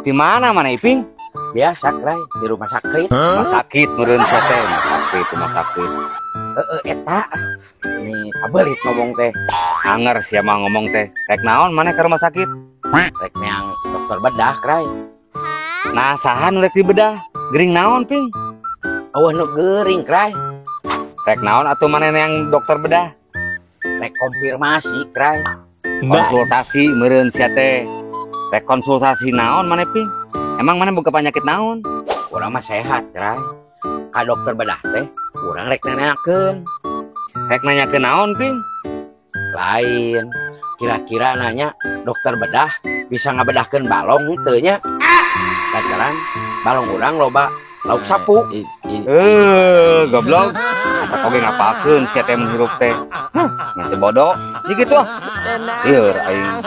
Di mana mana, Iping? Biasa, Kray, di rumah sakit. Rumah sakit meureun sia teh, rumah sakit, rumah sakit. Heeh, eta. Nih, pabelit ngomong teh. Anger sia mah ngomong teh. Rek naon maneh ke rumah sakit? Rek neang dokter bedah, Kray. Nah, saha nu rek dibedah? Gering naon, Ping? Euweuh nu gering, Kray. Rek naon atuh maneh yang dokter bedah? Rek konfirmasi, Kray. Konsultasi meureun sia teh. Rek konsultasi naon maneh, Ping? Emang maneh boga penyakit naon? Urang mah sehat, Kray. Ka dokter bedah teh, urang rek nanyakeun. Rek nanyakeun naon, Ping? Lain. Kira-kira nanya dokter bedah bisa ngabedahkeun balong henteu nya? Lantaran balong urang loba lauk sapu. Eh, goblok. Oge ngapakeun sia teh mun hirup teh. Hah, nanti bodoh. Jadi gitu ah. Lieur aing.